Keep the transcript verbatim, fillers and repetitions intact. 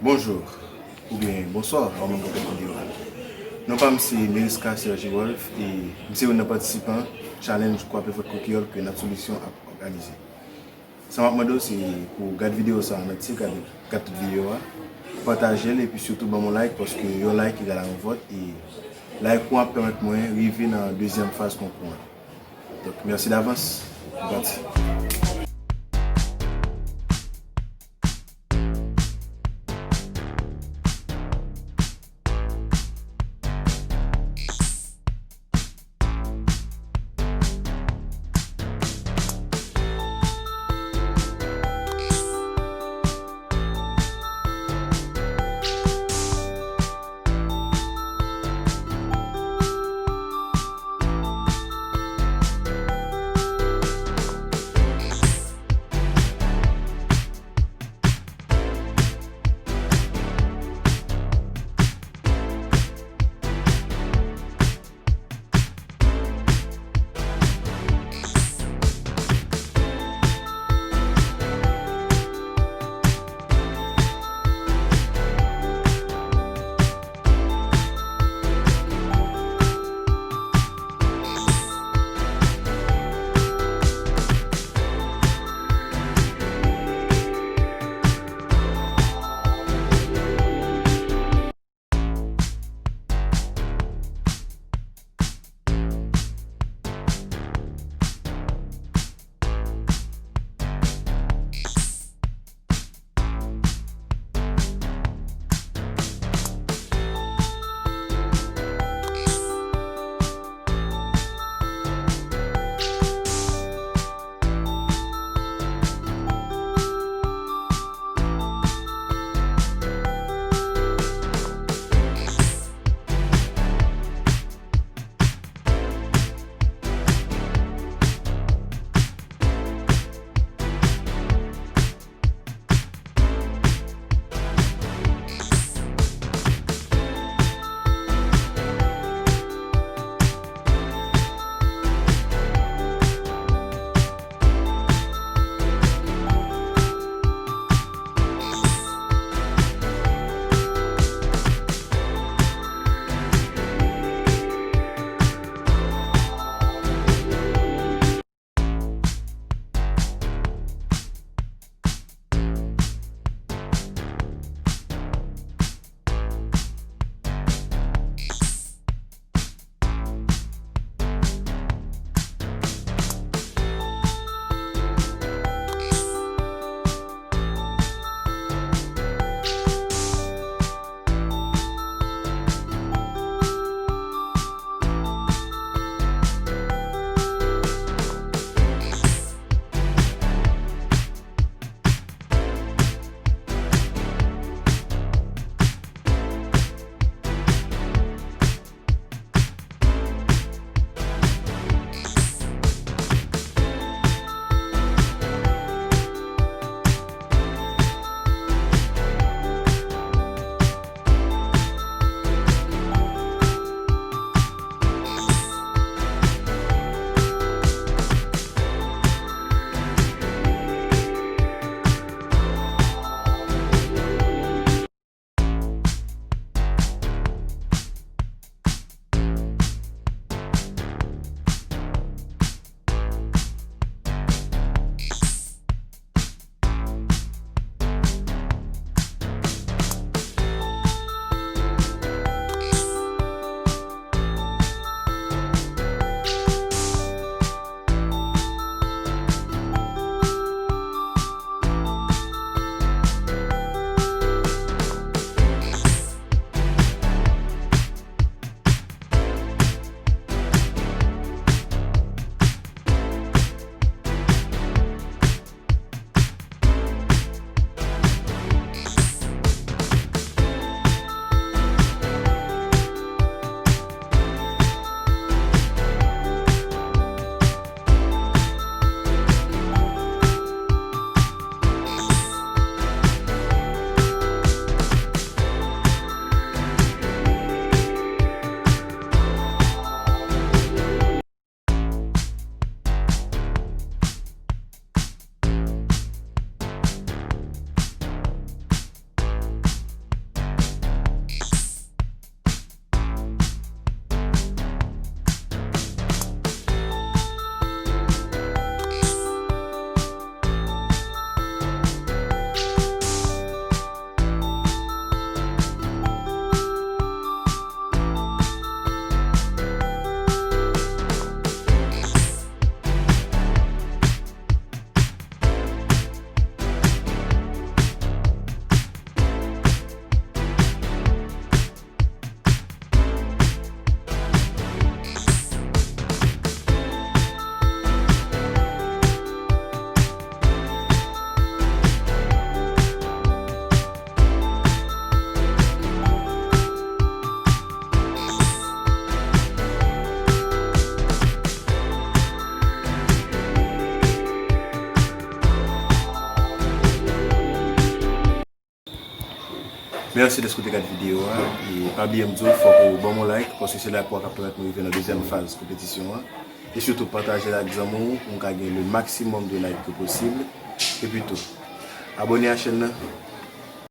Bonjou, oubyen bonswa, avan menm pou gade videyo a. Non pa m se Meriska Sergi Wolf e m se youn nan patisipan challenge Kwape Vant Koukiyòl ke Nat Solution ap òganize. Sa m ap mande w se pou w gade videyo sa a an antye, gade, gade tout videyo a, pataje l epi sitou ban m yon like paske yon like egal a yon vòt e like ou an ap pèmèt mwen rive nan dezyèm faz konkou an. Donk, mèsi davans. Nou pati. Mèsi dèske w te gade videyo a. E pa bliye m di w, fòk ou ban m yon like, paske se like ou a k ap pèmèt nou rive nan dezyèm faz konpetisyon an. E sitou pataje l ak zanmi w pou m ka gen le maximum de like ke posib. Epi tou, abòne a chèn nan.